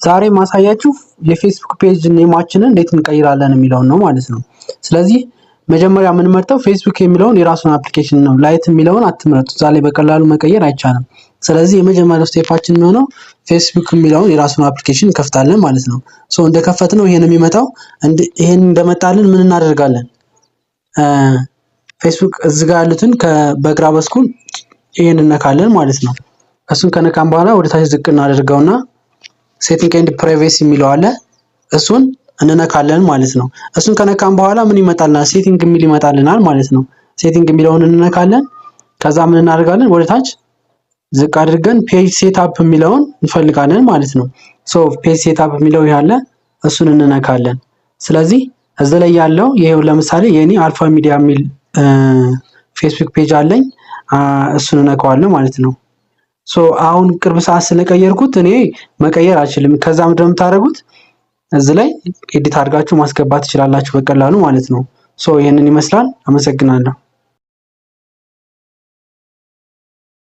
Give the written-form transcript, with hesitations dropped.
ዛሬ ማሳያችሁ የፌስቡክ page name ኣችንን እንዴት እንቀይራለን የሚለውን ነው ማለት ነው። ስለዚህ መጀመሪያ የምንመርጠው ፌስቡክ የሚለውን የራሱን application ነው። Lite የሚለውን አትምረጡ። እዛ ላይ በቀላሉ መቀየር አይቻልም። ስለዚህ የመጀመሪያው step ኣችን የሚሆነው ፌስቡክ የሚለውን የራሱን application እንከፍታለን ማለት ነው። So እንደከፈትነው ይሄን የሚመጣው፣ ይሄን እንደመጣልን ምን እናደርጋለን? ፌስቡክ እዚህ ጋር ያሉትን በግራ በኩል ይሄን እነካለን ማለት ነው። እሱን ከነካን በኋላ ወደ ታች ዝቅ እናደርገውና setting and privacy የሚለው አለ፣ እሱን እንነካለን ማለት ነው። እሱን ከነካን በኋላ ምን ይመጣልናል? Setting የሚል ይመጣልናል ማለት ነው። Setting የሚለውን እንነካለን። ከዛ ምን እናደርጋለን? ወደ ታች ዝቅ አድርገን page setup የሚለውን እንፈልጋለን ማለት ነው። So page setup የሚለው ያለ እሱን እንነካለን። ስለዚህ እዚህ ላይ ያለው ይሄው ለምሳሌ የኔ አልፋ ሚዲያ የሚል ፌስቡክ page አለኝ። እሱን እነካዋለሁ ማለት ነው። So አሁን ቅርብ ሰዓት ስለቀየርኩት እኔ መቀየር አልችልም። ከዛ ምንድነው የምታደርጉት? እዚህ ላይ edit አድርጋችሁ ማስገባት ትችላላችሁ በቀላሉ ማለት ነው። So ይህንን ይመስላል። አመሰግናለሁ።